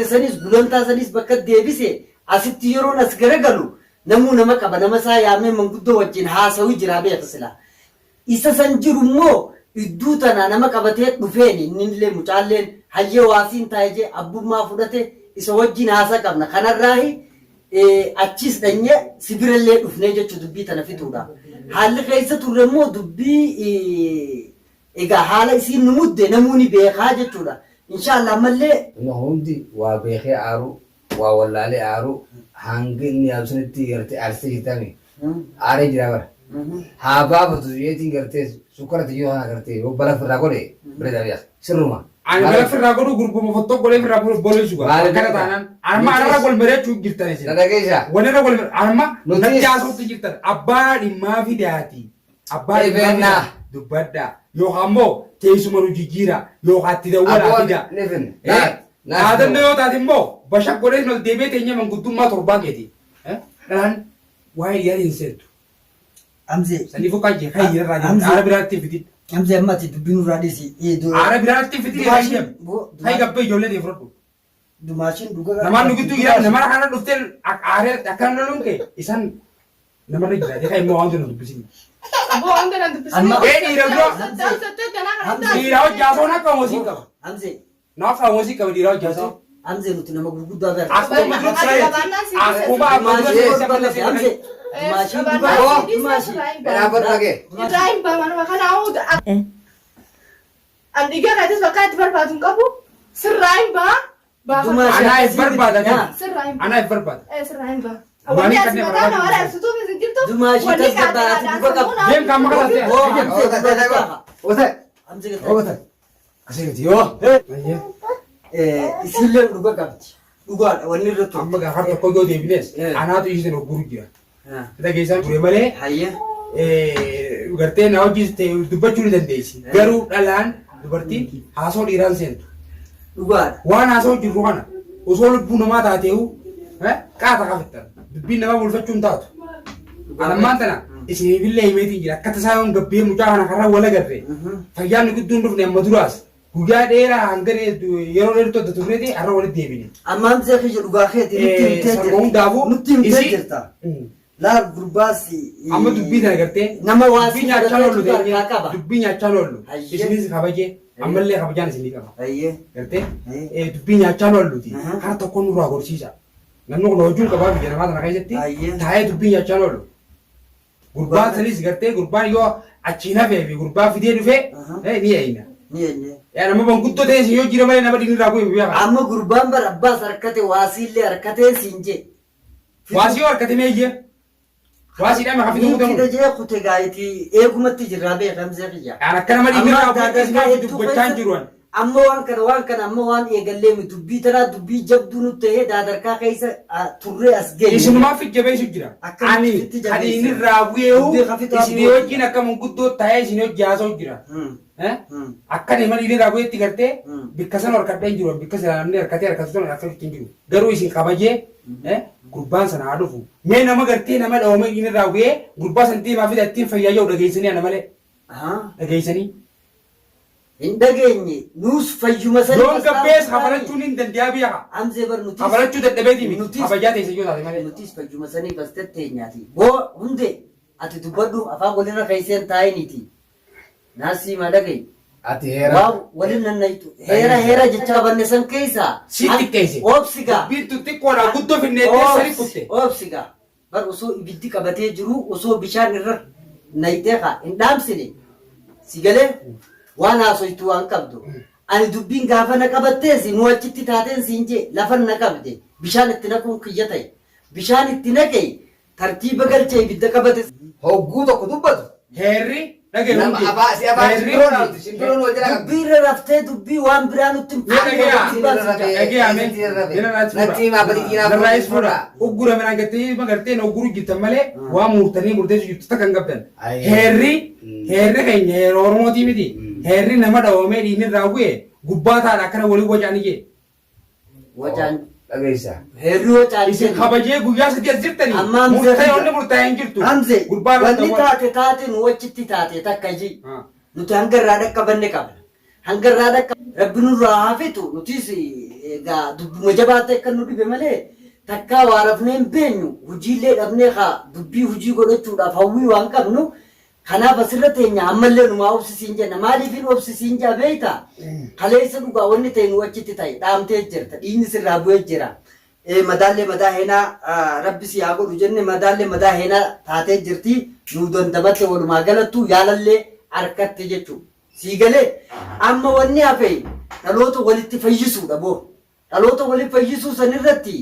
Sanis gulantaa sanis bakka deebise asitti yeroon as garagalu namuu nama qaba, nama isaa yaamee manguddoo wajjin haasawi jira beeka sila. Isa san jiru immoo idduu tana nama qabatee dhufeen innillee mucaalleen hayyee waasiin taa'e jee abbummaa fudhate isa wajjin haasa qabna. Kanarraahi achiis dhanyee si birallee dhufnee jechuu dubbii tana fixuudha. Haalli keessa turre immoo dubbii egaa haala isiin nu mudde namuu ni beekaa jechuudha. Inshaallah ammallee. Nama hundi waa beekee aaru, waa wallaalee aaru, hanga inni yaadu sanitti gartee aarsitee jirtaami. Aaree jira bara. Haa baafatu jeetiin gartee sukkara tiyyoo kana gartee yoo bala firraa godhe bareedaa beeka. Sirruma. Ani bala firraa godhu gurbuma fottoo godhee firraa godhu boleessu gaa. Maali Akkana beekta? taanaan arma anarra wal mari'achuu jirtan isin. Na dhageessaa? Walirra wal arma Nutis- natti haasoftu jirtan abbaa dhimmaa fidaati. Abbaa Ee, dhimmaa beeknaa. fidaa dubbadhaa. Yookaan immoo teessuma nu jijjiiraa yookaan itti dawwalaa Aboo fidaa. ni finna. Eh, Naa- naa Dhaadannoo yoo taate immoo bashaq godhee ol deebi'ee teenya manguddummaa torbaa keeti. Eh, Dhalaan waa'ee dhiyaate hin seentu. Hamzee. Saniifuu kan jee kan irraa jiru Hamzee. aara biraatti hin fidin. Hamzee amma ati dubbii nurraa dhiisi. Aara biraatti hin fidin kan Dumaashin jedhamu. Kan gabbee ijoollee ta'e fudhadhu. Dumaashin dhugaa. Namaan nu gidduu jira nama kana dhuftee aaree akkana loluun kee isaan namarra jiraate kan immoo waan nu dubbisin. Aboo hanga nan dubbisin. Amma- Ee dhiira dura dhiira hojii haasawaan akka hojii qaba. Hamzee. Naaf hojii qaba dhiira hojii haasawaa. Hamzee nuti nama gurguddaa beekna. Akkuma akkuma amma dura Dumaashin Hamzee. Dumaashin dhugaa. Dumaashin. Dhaabbatu dhagee. Ibrahim Bamanuma kana hunda an dhiiga keetis bakka itti barbaadu hin qabu sirraa hin ba'a baafadhu. Dumaashin Anaa if barbaada Sirraa hin Anaa if barbaada. ba'a. Sirraa hin ba'a. Maaliif Wanni as kanneen mataa nama barbaadu? arsutuuf isin jirtu. Dumaashin wanni tasgabbaa'aati qaadhaa dhuga sammuu qabdi. naa Deem kan maqaa jirtu. Oo Hamzee dhugaa qabda. Ote. Hamzee gad Ote. Asii miti yoo. Isiillee dhuga qabdi. Dhugaadha wanni irra turte. Amma gaafa tokko yoo deebines anaatu ishee ogguru jira. Dhageessaan ture malee Hayyee. gartee na hojii dubbachuu ni dandeessi. Garuu dhalaan dubartiin haasoo dhiiraan seentu. Dhugaadha. Waan haasoo jirru kana osoo lubbuu namaa taateehu qaata kafittan dubbiin namaa bulfachuu hin taatu. Anammaan tana isiniifillee himeetiin jira akka tasaa yoon gabbee mucaa kana karra wal agarre fayyaan nu gidduu hin dhufne amma duraas guyyaa dheeraa hanga yeroo dheertuu adda turreeti har'a walitti deebine. Amma Hamzee kiyya dhugaa keeti nutti himtee Sarba jirta. hundaafuu Nutti himtee isii- jirta. Laal gurbaas. Amma dubbii tana gartee Nama waa dubbii si nyaachaa fudhatee oollu tutu teenyee harkaa qaba. dubbii nyaachaa oollu Hayyee. isinis kabajee ammallee kabajaan isinii qaba. Hayyee. Gartee Hayyee. dubbii nyaachaa oolluti Aha. kara tokko nurraa gorsiisa. Namni kun hojiin qabaa biyya namaa tana keessatti Hayyee. taa'ee dubbii nyaachaa oollu. Gurbaan sanis gartee gurbaan yoo achiin hafee fi gurbaa fidee dhufee Aha. ni eeyna. Ni eenye. Yaa nama manguddoo ta'e isin yoo jira malee nama dhiirri irraa bu'e biyya kana. Amma gurbaan bar abbaas harkate waasiillee harkateen siin jee. Waasii yoo harkate mee ijee? Waasii dhama kafituu Niin kutamuu. fida jee kute gaayiti eegumatti jirraa beeka Hamzee kiyya. Aan akka nama dhiirri Amma irraa bu'e dadarkaa isimaaf hedduu dubbachaa hin keessa jiru ani. amma waan kana waan kana amma waan eegallee miti dubbii tanaa dubbii jabduu nutti tahee daadarkaa keessa turree as geenye. Isinumaaf jabeessu jira. Akkamitti Ani sitti kan jabeessa? inni irraa bu'eehu Dubbii kafitu isinii abbootii. wajjin akka manguddoo taa'ee isinii wajjin haasa'u jira. Eh? Akka nama dhiirri irraa bu'eetti gartee bikka sana harkadhee hin jiru. Bikka sana namni harkatee harkatu sana harkachuu hin jiru. Garuu isin kabajee gurbaan sana haa dhufu. Mee nama gartee nama dhawamee inni irraa bu'ee gurbaa san deemaa fida ittiin fayyaa jiru dhageessanii ana malee. Dhageessanii. Hin dhageenye nuus fayyuma sanii Yoon gabbees kafalachuun hin dandeeyaa biyya kaa. Hamzee bar nutis Kafalachuu dadhabeetii miti. Nutis- Kabajaa teessa yoo taate malee. Nutis fayyuma sanii as tetteenyaati. Boo hundee ati dubbadhu afaan walirra keesseen taa'iniiti. Naasii maa dhaga'i. Ati heera. Waa walin nannaytu. Heera heera jechaa banne san keessaa. Si xiqqeesse. Obsi gaa. Dubbiin tun xiqqoodha guddoo finneettee sani kutte. Obsi gaa. Bar osoo ibiddi qabatee jiruu osoo bishaan irra nayxee kaa hin dhaamsine si galee waan haasoytu waan qabdu. Ani dubbiin gaafa na qabattees nu achitti taateen siin jee lafan na qabde bishaan itti naquun kiyya ta'e. Bishaan itti naqe tartiiba galchee ibidda qabate. Hogguu tokko dubbatu. Heerri dhagaye Nama hundi. afaa si afaan Heerri simbiroo hundi. dhaabdi simbiroon wal jala qabdi. Dubbii irra raftee dubbii waan biraa nutti hin Mee dhagayaa. Dubbii si jaa. Dhagayaa mee. Eessatti irra Mee narraa rafe? Natti himaa badii diinaa Narraayis fuudha. fuudha. Uggura minaan gartee magartee na ugguru jirtan malee waan murtanii murteessu jirtu takka hin qabdan. Ayyee. Heerri heerri keenya heera Oromootii miti. Heerri nama dhawamee dhiigni irraa bu'e gubbaa taadha akkana waliin wacaan ijee. Wacaan Dhageessa. heerri wacaan Isin jennu. kabajee guyyaa sadii as jirtanii Amma Hamzee murtaa'e fida. wanni murtaa'e hin jirtu. Hamze Gurbaa irratti wanni awwaal. taate taate nu achitti taate takka ji Ah. nuti hanga irraa dhaqqabanne qabna. Hanga irraa dhaqqa Rabbi nurraa haa fixu nutis egaa dubbuma jabaa ta'e kan nu dhibe malee takkaa waa rafnee hin beenyu hujiillee dhabnee kaa dubbii hujii godhachuudhaaf hawwii waan qabnu kanaaf asirra teenya ammallee numaa obsi siin jenna maaliifin obsi siin jaa beeyta kaleessa dhugaa wanni ta'e nu achitti ta'e dhaamtee jirta dhiigni sirraa bu'ee jira Madaallee madaa heenaa rabbi sii haa godhu jenne madaallee madaa heenaa taatee jirti nuu dandamatte walumaa galattu yaalallee arkatte jechu sii galee amma wanni hafe dhaloota walitti fayyisuudha boo dhaloota wali fayyisuu sanirratti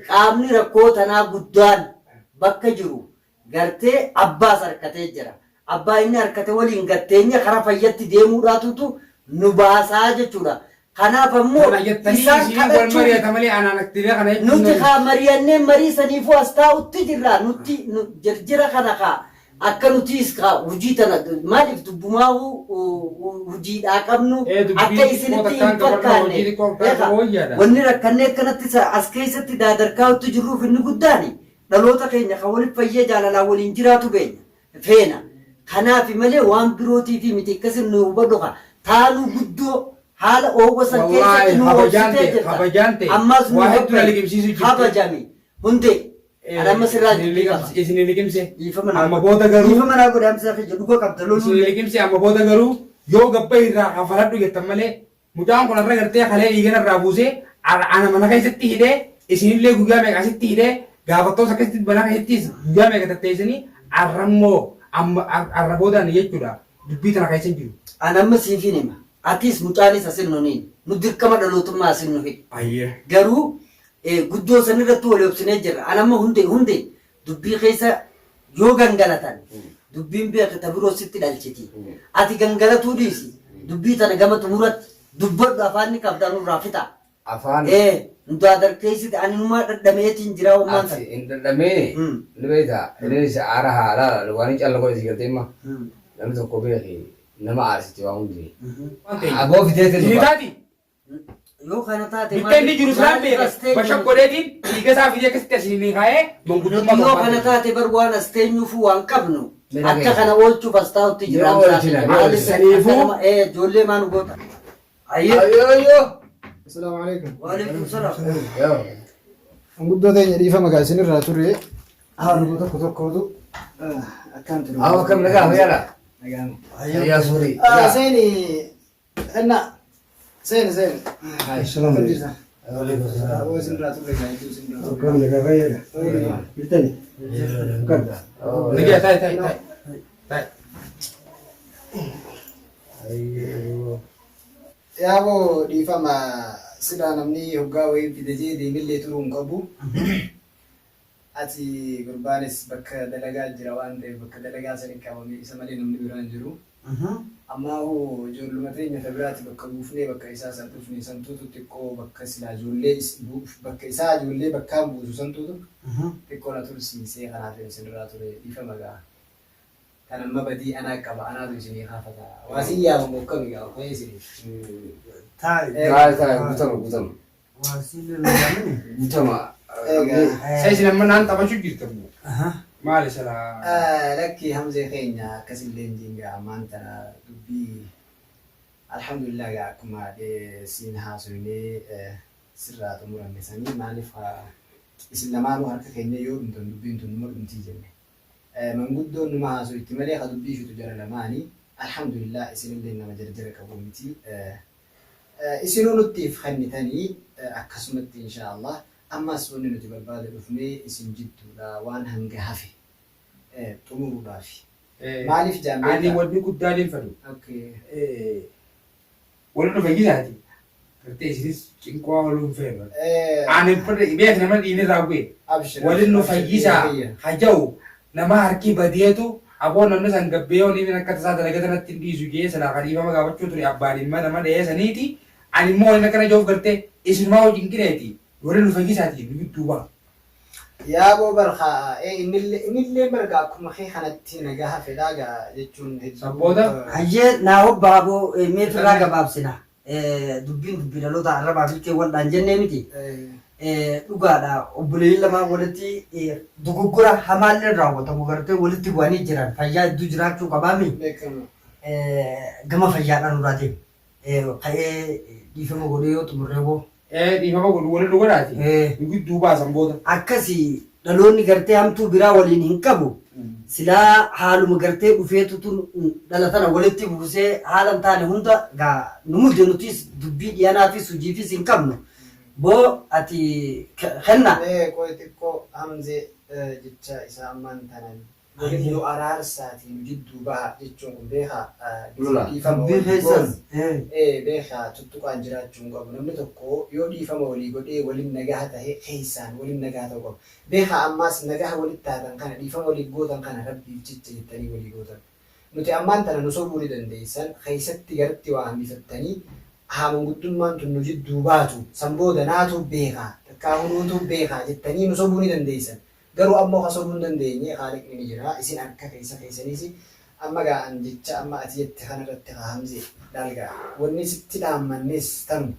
qaamni rakkoo tanaa guddaan bakka jiru gartee abbaas arkatee jira Abbaa inni arkate waliin gad teenyee kara fayyatti deemuudhaatutu nu baasaa jechuudha. Kanaaf ammoo Kana jettanii isaan isinii wal kadhachuu mari'ata malee anaan aktiivee kana jechuun nuti hin kaa mari'annee marii saniifuu as taa'utti jirra. Nutti nu jirjira kana kaa akka nutiis kaa hujii tana maaliif dubbumaahuu hujiidhaa qabnu Ee dubbii akka xiqqoo isinitti hin takkaan qabadhu fakkaanne hojii xiqqoo beekaa takkaan wayyaadha. wanni rakkannee akkanatti as keessatti daadarkaa'utti jirruuf inni guddaani dhaloota keenya kan walitti fayyee jaalalaan waliin jiraatu beenya feena. Kanaafi malee waan birootiifi miti akkasin nu hubadhu kaa. Taanuu guddoo haala oowwa san Wallaahi keessatti nu kabajaan obsitee ta'e jirta. kabajaan ta'e Ammaas nu waa hedduu na hobbayi. liqimsiisu jirti. Kabajami. Hundee. Ani amma sirraa dubbii qaba. Isin liqimse. Dhiifama naa Amma godhi. booda garuu Dhiifama naa godhi Hamzaa kiyya dhuga qabda isin loluullee. liqimse amma booda garuu yoo gabba irraa kafaladhu jettan malee Mucaan kun har'a gartee kalee dhiiga narraa buusee ana mana keessatti hidhee isinillee guyyaa meeqa asitti hidhee gaafattoos akkasitti mana keessattis guyyaa meeqa tatteessanii arrammoo amma arra boodaan jechuudha dubbii tana keessa hin jiru. An amma siifin hima. Atis mucaanis asin nun hiin. Nu dirqama dhalootummaa asin nu hidhe. Ayyee. Garuu guddoo sanirrattuu wali obsinee jirra. An amma hundee hundee Dubbii keessa yoo gangalatan dubbiin beeki ta biroo sitti dhalchiti. Ati gangalatuu dhiisi dubbii tana gama xumuratti dubbadhu afaan ni qabdaa nurraa fixaa. Afaan Ee nu daadarkeessite ani numaa dhadhameetiin jiraa ummaan ati tana. hin dhadhamee ni beektaa inni isa aara haa laala waan hin calla godhe si galtee imma namni tokko beeki nama aarsiti waa hundi. Waan ta'eef. Aboo fidee Isin taati Yoo kana taate Bikka inni jiru silaan maaliif beeka. as teenyu Bashaq nuti? godheetiin dhiiga isaa fidee akkasitti asiin kaa'ee manguddummaa Nuti yoo torbaan kana ta'e. taate bar waan as teenyuufuu waan qabnu Mira akka keessa. kana oolchuuf as taa'utti jira Yoo Hamzaa oolchina, keenya. yoo Maaliif oolchina. akka Saniifuu nama ee ijoollee maa nu goota? Ayyee. Ayyoo ayyoo. Assalaamu alaikum. Waalaikum salaam. Yoo. Manguddoo teenya dhiifama gaa isinirraa turre. Haala tokko tokkootu akkaan ture. Awa kam nagaa fayyaadha. Nagaan. Fayyaa suurii. Seeni Enna seeni seeni. Assalamu Akkam alaikum. jirta? Aboo isinirraa turre gaa hedduu isinirraa turre. Akkam nagaa fayyaadha. Jirtani? Akkam? Nagaa taa'e taa'e taa'e. Taa'e. Yaaboo dhiifama silaa namni hoggaa wayii fide jee deemillee turuu hin qabu. Ati gurbaanis bakka dalagaa jira waan ta'eef bakka dalagaa sanitti qabame isa malee namni biraa hin jiru. Ammaahuu ijoolluma teenya ta biraati bakka buufnee bakka isaa san dhufne santuutu xiqqoo bakka silaa ijoollee is bakka isaa ijoollee bakkaan buusu santuutu xiqqoo na tursiisee kanaafin isinirraa ture dhiifama gaa. Tan amma badii anaa qaba anaatu isinii kaafata. Waa sin yaamamu akkami gaa ka'ee isiniif. Taa'i. Taa'e taa'e guutama guutama. Waa siillee nu yaamini. Guutama. Egaa. Isa isin amma naan taphachuu jirtan moo? Maali silaa? Lakki Hamzee keenya akkasillee hin jiin gaa ammaan tana dubbii Alhamdulillah gaa akkuma siin haasoynee sirraa xumuranne sanii maaliif isin lamaanuu harka keenya yoo dhumtan dubbiin tun numa dhumtii jenne. Manguddoon numa haasoytti malee ka dubbii fixu jara lamaani. Alhamdulillah isinilleen nama jarjara qabuu miti. Isinuu nutti if kennitanii akkasumatti inshaa Allah ammas wanni nuti barbaada dhufne isin jidduudha waan hanga hafe xumuruudhaafi. Maaliif jaan Ani beektaa? wanni guddaan hin fedhu. Okay. Wali dhufe gisaati. Gartee isinis cinqoo oluu hin feenu. Ani fedhe beek nama dhiini irraa bu'e. Abshir. Walin nu abshir fayyisaa kiyya. haja'u nama harki badeetu aboo namni san gabbee yoo inni akka tasaa dalagata natti hin dhiisu jee silaa kan dhiifama gaafachuu ture abbaan ilma nama dhahee saniiti. Ani immoo waliin akkana ja'uuf gartee isinumaa wajjin qileeti. Walin nu fayyisaati nu gidduu ba'a. Yaaboo bar kaa ee innille innilleen bar gaa akkuma kee kanatti nagaha fedhaa gaa jechuun hedduu Sabboota? Hayyee naa hobba aboo mee firraa gabaabsina. Dubbiin dubbii dhaloota arrabaa fi ilkee waldhaan jennee miti. Dhugaadha obboleeyyiin lamaan walitti dogoggora hamaallee raawwatamu gartee walitti bu'anii jiran fayyaa hedduu jiraachuu qabaami. Beekama. Gama fayyaadhaan nurraa deemu. Ka'ee dhiifama godhee yoo xumurree boo. Ee dhiifama godhu waliin nu godhaati. Ee. Nu gidduu baasan booda. Akkasi dhaloonni gartee hamtuu biraa waliin hin qabu. Silaa haaluma gartee dhufeetu tun dhala tana walitti buusee haala hin taane hunda gaa nu mudde nutis dubbii dhiyanaafis hojiifis hin qabnu. Boo ati kenna. Mee qoy xiqqoo Hamzee jecha isaa ammaan tana waliin nu araarsaatii nu jidduu baha jechuun kun beekaa Lola. dhiifama Dubbii walii keessan. goonu ee beekaa tuttuqaan jiraachuu hin qabu namni tokko yoo dhiifama walii godhee waliin nagaha tahe keessaan waliin nagaha ta'uu qaba beekaa ammaas nagaha walitti taatan kana dhiifama waliif gootan kana rabbiif jecha jettanii walii gootan nuti ammaan tana nu sobuu ni dandeessan keessatti garatti waa hambifattanii haa manguddummaan tun nu jidduu baatu san booda naatu beekaa takkaa hunuutu beekaa jettanii nu sobuu ni dandeessan garuu ammoo ka sobuu hin dandeenye Khaaliqni ni jira isin harka keessa keessaniis amma gaa an jecha amma ati jette kana irratti haa Hamzee laal gaa wanni sitti dhaammannes tanuma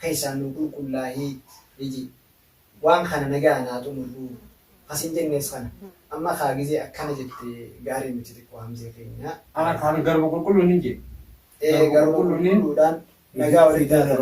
keessaan nu qulqullaahii iji waan kana nagaa naa xumurruu ka sin jennes kana amma kaa gizee akkana jette gaarii miti xiqqoo Hamzee keenya. Ana kaan garba qulqulluun hin jee. Ee garba qulqulluudhaan nagaa walitti taatan.